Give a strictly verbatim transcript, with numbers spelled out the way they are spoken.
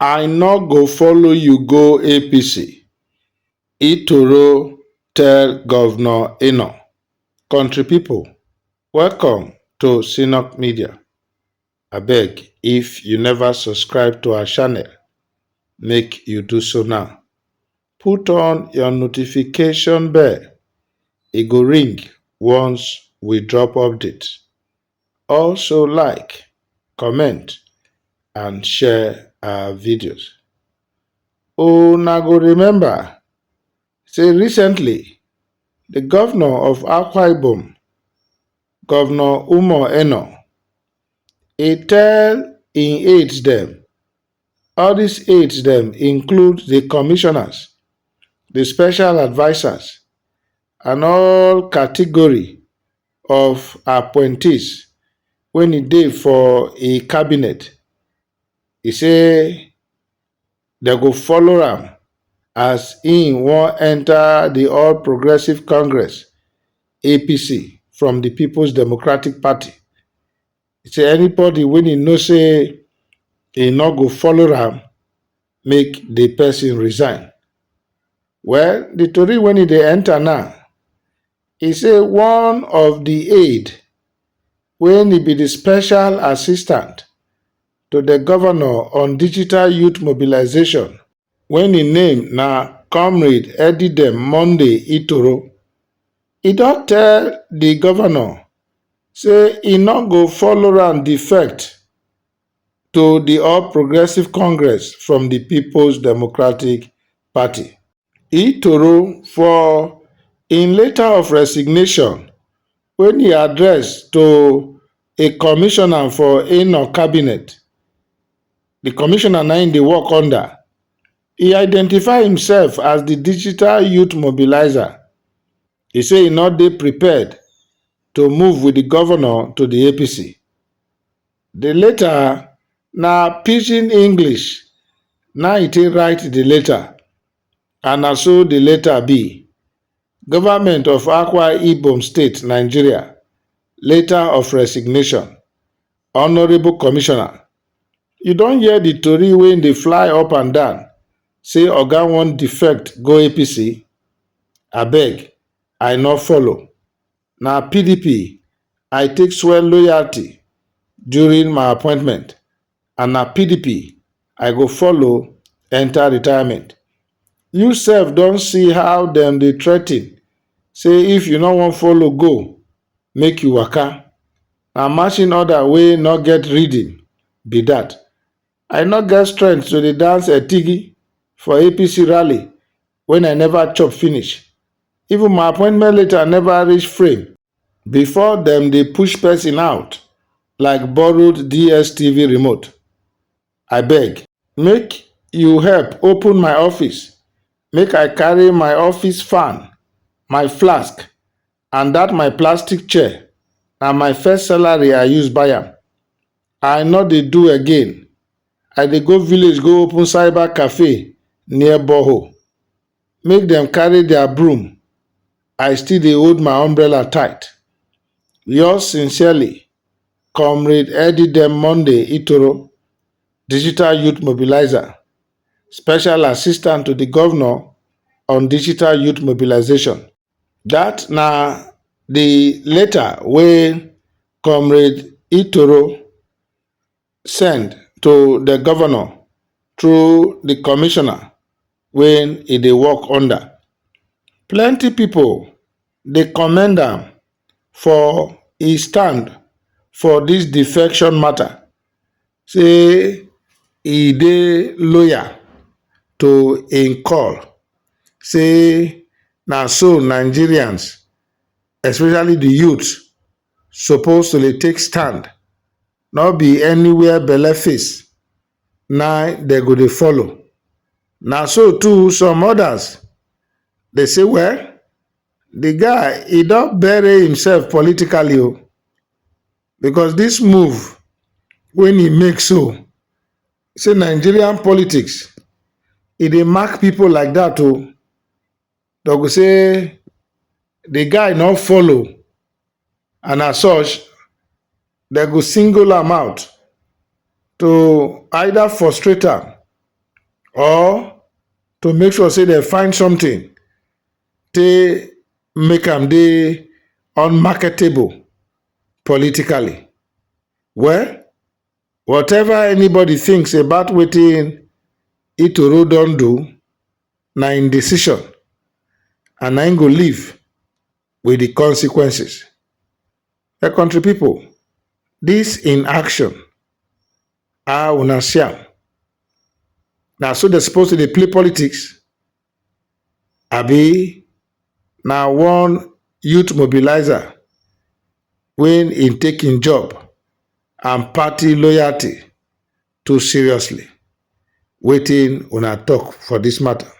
I no go follow you go A P C, Itoro tell Governor Eno. Country people, welcome to Synod Media. Abeg, if you never subscribe to our channel, make you do so now. Put on your notification bell. E go ring once we drop update. Also like, comment, and share our videos. Una go remember say recently, the governor of Akwa Ibom, Governor Umo Eno, e tell im aides dem, all these aides dem include the commissioners, the special advisers, and all category of appointees when e dey for a cabinet. E say dem go follow am as im wan enter the All Progressive Congress, A P C, from the People's Democratic Party. E say anybody wey e know say e no go follow am, make the person resign. Well, the tori wey e dey enter now, e say one of the aide wey e be the special assistant to the governor on digital youth mobilization, wey im name na Comrade Edidem Monday Itoro, e don tell the governor say e no go follow am defect to the All Progressive Congress from the People's Democratic Party. Itoro, for im letter of resignation wey e address to a commissioner for Eno cabinet, the commissioner na im dey work under, e identify himself as the digital youth mobilizer. E say e no dey prepared to move with the governor to the A P C. The letter na pidgin English na e take write the letter, and na so the letter be. Government of Akwa Ibom State, Nigeria, letter of resignation. Honourable Commissioner, you don hear the tori wey dey fly up and down say oga wan defect go A P C? Abeg, I no follow. Na P D P I take swear loyalty during my appointment, and na P D P I go follow enter retirement. You sef don see how dem dey threaten say if you no wan follow go, make you waka. Na marching order wey no get reading be that. I no get strength to dey dance etigi for A P C rally when I never chop finish. Even my appointment letter never reach frame before dem dey push person out like borrowed D S T V remote. Abeg, make you help open my office, make I carry my office fan, my flask, and that my plastic chair. Na my first salary I use buy am. I no dey do again. I dey go village go open cyber cafe near borehole. Make dem carry their broom. I still dey hold my umbrella tight. Yours sincerely, Comrade Edidem Monday Itoro, Digital Youth Mobilizer, Special Assistant to the Governor on Digital Youth Mobilization. That na the letter wey Comrade Itoro send to the governor through the commissioner wey e dey work under. Plenty people dey commend am for e stand for this defection matter, say e dey loyal to im call, say na so Nigerians, especially the youth, suppose to dey take stand, no be anywhere belle face na dem go dey follow. Na so too some others dey say, well, the guy, he don bury himself politically o, because this move wey e make so, say Nigerian politics, e dey mark people like that o. Dem go say the guy no follow, and as such, dem go single am out to either frustrate am or to make sure say dem find something take make am dey unmarketable politically. Well, whatever anybody thinks about wetin Itoro don do, na im decision, and na im go live with the consequences. The country people, this in action, how una see am? Na so dem suppose to dey play politics? Abi na one youth mobilizer wey im take im job and party loyalty too seriously? Wetin una talk for this matter?